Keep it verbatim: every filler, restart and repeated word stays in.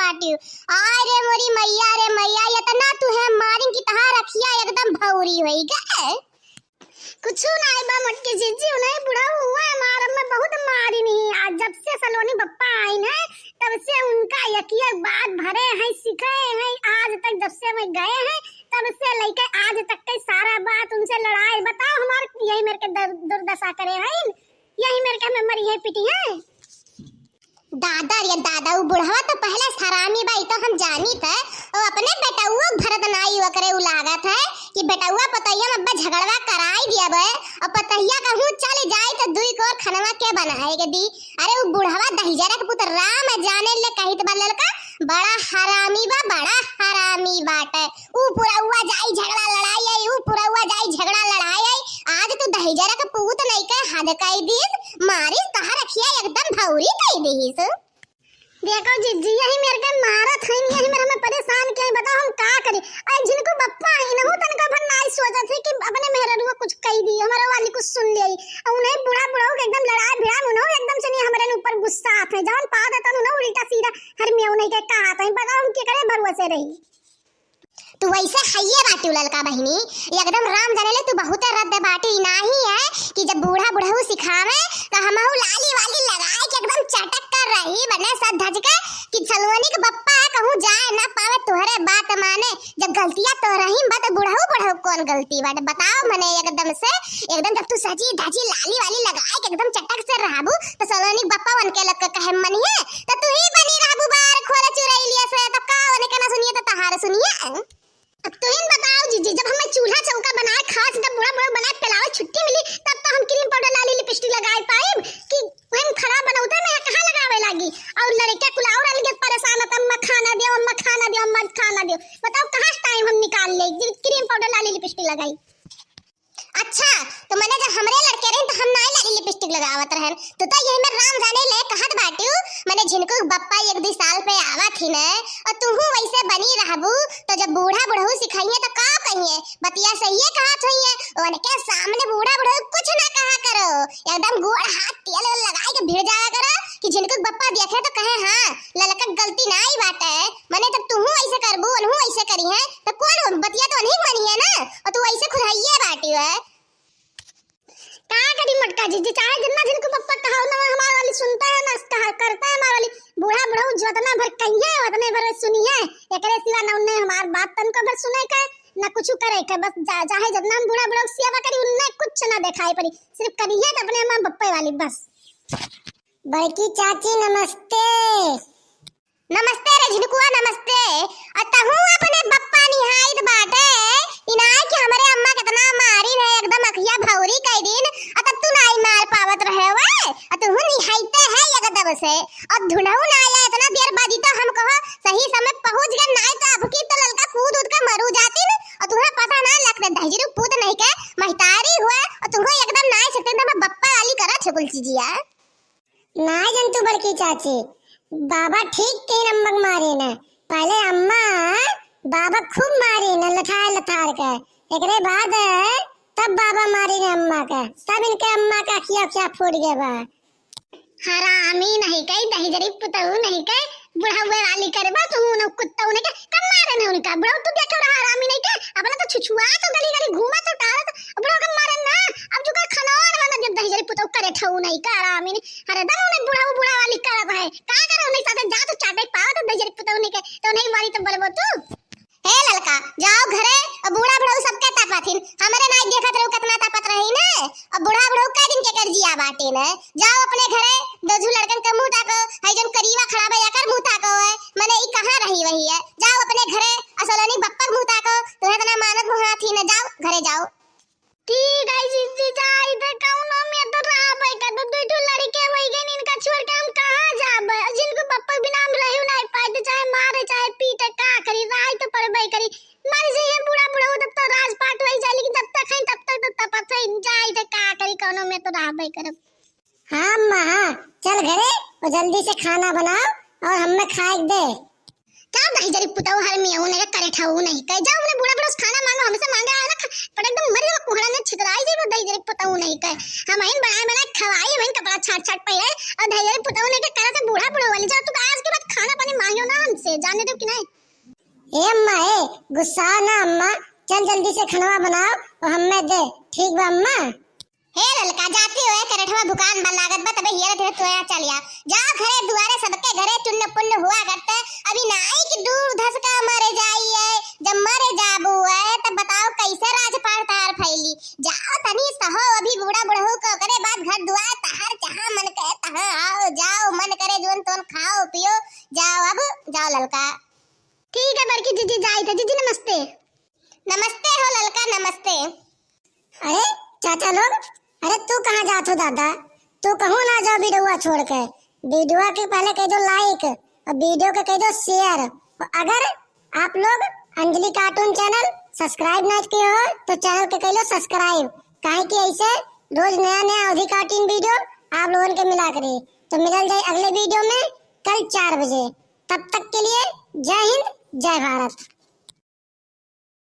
बाटिउ। आय रे मोरी मैया रे मैया, एतना तुहे मारिन कि तहार अखिया एकदम भौरी होई गए। कुछु नाई बा मोटकी जिज्जी, उन्हें बुढ़ऊ हुआ है मारब में बहुत मारिन ही। आज जब से सलोनी बप्पा आइन है, तब से उनका एक एक बात भरे हैं, सिखाए हैं। आज तक जब से मैं गए हैं, तब से लइके आज तक के सारा बात उनसे लड़ाई। बताओ, हमार यही मेर के दर-, दुर्दशा करे हैं, यही मेर के हमें मरी है, पिटी है। दादा रे दादा, उ बुढ़वा तो पहले से हरामी बा, ई तो हम जानित है। ओ अपने बेटउआ भरत नाई ओकरे उ लागत है कि बेटउआ पतोहिया में अब्बा झगड़वा कराई दिया बे, और पतोहिया कहूँ चल जाई तो दुई कोर खनवा के बनाए के दी। अरे उ बुढ़वा दहिजरा के पुत राम जाने ले कहित बा ललका, बड़ा हरामी बा, बड़ा हरामी बाटे। ऊ पुरउआ जाई झगड़ा लड़ाई आई, ऊ पुरउआ जाई झगड़ा लड़ाई आई। आज तू दहिजरा के पूत नइके हद कई दीस, मारिस तहर अखिया एकदम भौरी कई दीस। देखो जिज्जी, यही मेर के मारत हईन, यही मेर हमें परेशान किया, बताओ हम का करी? अरे जिनको बप्पा है, इनहू तनका भर नाई सोचत है कि अपने मेहररुआ कुछ कई दी, हमारे वाली कुछ सुन ले। और उन्हें बूढ़ा बुढ़ऊ के एकदम लड़ाई भिड़ाई, उन्हों एकदम से नहीं हमारे ऊपर गुस्सा आत है, जौन पा देता उन्हों उल्टा सीधा हर में उन्हें के कहा था, बताओ हम के करे भरोसे रही। तू वैसे हइये बाटिउ ललका बहिनी, एकदम राम जाने ले तू बहुते रद्द बाटिउ। ई नाही है कि जब बूढ़ा बुढ़ऊ सिखावे तो हमहू लाली वाली लगाए के एकदम चटक कर रही बने सज धज के कि सलोनी के बप्पा कहूँ जाए ना पावे तोहरे बात माने। जब गलतिया तोहरही बा तो बुढ़ऊ बुढ़ऊ कौन गलती बाटे बताओ मने एकदम से, एकदम जब तू सजी धजी लाली वाली लगाए के एकदम चटक से रहबू तो सलोनी के बप्पा उनके लग के कहे मनिहे तो तू ही बनी रहबू बार खोले चुरैलिया से, तो का उनके ना सुनिए तो तहार सुनिए। अब तुहिन बताओ जीजी, जब हमें चूल्हा चौका बनाए खास, जब बूढ़ा बूढ़ा बनाए पिलावे छुट्टी मिली, तब तो हम क्रीम पाउडर लाली लिपस्टिक लगाए पाइब कि हम खराब बनौते में कहाँ लगावे लागी। और लड़के कुल और अलगे परेशान होता, "अम्मा खाना दियो, अम्मा खाना दियो, अम्मा खाना दियो।" बताओ कहाँ से टाइम हम निकाल ले जी क्रीम पाउडर लाली लिपस्टिक लगाई। अच्छा, तो मने जब हमरे लड़के रहे तो हम नाई लाली लिपस्टिक लगावत रहन, तो तो यही में राम जाने ले कहत बाटिउ। मने झिनकू के बप्पा एक दू साल पे आवत ही न, और तुहू वैसे बनी रहबू, तो जब बूढ़ा बुढ़ऊ सिखाइए तो का कहिए? बतिया सहिए कहत होइए, उनके सामने बूढ़ा बुढ़ऊ कुछ ना कहा करो, एकदम गोड़ हाथ तेल वेल लगाए के भिड़ जाया करो कि झिनकू के बप्पा देखे तो कहे, "हाँ, ललका के गलती नाई बाटे।" मने जब तुहू ऐसे करबू, उनहू ऐसे करी है, तो कौन बतिया तो उन्हीं के मनी है ना, और तू ऐसे खुद हइये बाटिउ है। का करी मोटका जीजी, चाहे जितना जिनको पप्पा कहा ना हमार वाली सुनता है ना कहा करता है हमार वाली। बूढ़ा बुढ़ऊ जितना भर कहिए उतने भर सुनिए, एकरे सिवा ना उन्हें हमार बात तनको भर सुने के ना कुछ करे के। बस जा, चाहे जितना हम बूढ़ा बुढ़ऊ सेवा करी उन्हें कुछ ना दिखाई पड़ी, सिर्फ करिए तो अपने अम्मा बप्पे वाली बस। बड़की चाची नमस्ते। नमस्ते रे झिनकुआ, नमस्ते। आ तहू अपने बप्पा निहाइत बाटे, इनाय कि हमरे अम्मा केतना मारिन है, एकदम अखिया भौरी कई दिन, आ तब तू नाई मार पावत रहे हुए, आ तू निहाइते है एकदम से। और धुनहु ना आया, इतना देर बाद ही तो हम कहो सही समय पहुँच गए, नाई तो अबकी तो ललका कूद उद के मरू जातिन, और तुम्हें पता ना लगते दहिजरू पूत नहीं के महतारी हुए, और तुम्हें एकदम नाई सकते, तो मैं बप्पा वाली करा छे कुल चीजिया। नाय जन तू बड़की चाची, बाबा ठीक तीन अम्मक मारिन। पहले अम्मा बाबा खूब मारिन लथार लथार के, एकरे बाद तब बाबा मारिन अम्मा के, तब इनके अम्मा का अखिया उखिया फूट गए बा। हरामी नहीं कही, दहिजरी पुतहू नहीं कही, बुढ़ावे वाली करबा तू, उन कुत्ता उन्हें के कब मारे न उनका? बुढ़ऊ तू देखे रहा हरामी नहीं के, अपना तो छुछुआ तो गली गली घूमा तो टारा तो बुढ़ऊ के मारे ना। अब जो का खनौन वाला जब दहिजरी पुतहू करे ठऊ नहीं का हरामी नहीं। अरे दम उन्हें बुढ़ऊ बुढ़ा वाली करत है, का करे उन्हें साथे जा तो चाटे पावा तो दहिजरी पुतहू नहीं के, तो नहीं मारी तो बलबो तू। हे ललका, जाओ घरे, अब बूढ़ा बुढ़ऊ सबके तापत हिन, हमरे नाई देखत रहू कितना तापत रही ने। अब बूढ़ा बुढ़ऊ कै दिन के कर जिया बाटे ने। जाओ अपने घरे, दोझू लड़कन के मुंह ताको, हई जन करीवा खड़ा बा एकर मुंह ताको है, मने ई कहाँ रही वही है। जाओ अपने घरे, असलोनी बप्पक मुंह ताको, तुम्हें इतना मानत मुहात ही ने, जाओ घरे जाओ। ठीक है जीजी, जाई दे, कौनो में तो रहबे कर दो, दुई ठो लड़के होई गए, इनका छोड़ के हम कहाँ जाबे? और जिनको बप्पक बिना हम रहू नहीं पाए, तो चाहे मारे चाहे पीटे, का करी, राय तो पड़बे करी। मर जाइए बूढ़ा बूढ़ा, तब तो राजपाट वही जाए, लेकिन जब तक है तब तक तो तपत है, जाए तो का करी, कौनो में तो रहबे करब। हाँ अम्मा, हाँ, चल घरे और जल्दी से खाना बनाओ और हमें खाए के दे। का दहिजरी पुतऊ हर में उन्हें करे ठाऊ नहीं कहे, जाओ उन्हें बूढ़ा बूढ़ा खाना मांगो, हमसे मांगा है ना, पटक दम मर जाओ, कुहड़ा ने छितराई जाए, वो दहिजरी पुतऊ नहीं कहे। हम इन बनाए बनाए खवाई, हम इन कपड़ा छाट छाट पहने, और दहिजरी पुतऊ नहीं के करे थे बूढ़ा बूढ़ा वाली, जाओ तू आज के बाद खाना पानी मांगियो ना हमसे, जाने दो कि नहीं? ए अम्मा, ए, गुस्सा ना अम्मा, चल जल्दी से खनवा बनाओ और हमें दे, ठीक बा अम्मा? हे ललका, जाती हो, ए करठवा भुकान बा लागत बा, तबे हियर थे तोया चल या। जाओ घरे दुआरे, सबके घरे चुन्न पुन्न हुआ करते, अभी नाई कि दूर धसका मरे जाई है, जब मरे जाबू है, तब बताओ कैसे राजपाट तार फैली। जाओ तनी सहो अभी बूढ़ा बुढ़ऊ को, ओकरे बाद घर दुआर तहार जहाँ मन करे तहाँ आओ, जाओ मन करे जोन तोन खाओ पियो, जाओ अब, जाओ ललका। ठीक है बड़की जीजी, जाइत है। जीजी नमस्ते। नमस्ते हो ललका, नमस्ते। अरे चाचा लोग, अरे तू कहाँ जात हो दादा? तू कहूँ ना जाओ वीडियोआ छोड़ के। वीडियोआ के पहले कह दो like और वीडियो के कह दो share। और अगर आप लोग अंजलि cartoon channel subscribe ना किए हो तो channel के कह लो subscribe, काहे कि ऐसे रोज नया नया अवधी cartoon video आप लोगन के मिला करी। तो मिलल जाए अगले वीडियो में कल चार बजे। तब तक के लिए जय हिंद, जय भारत।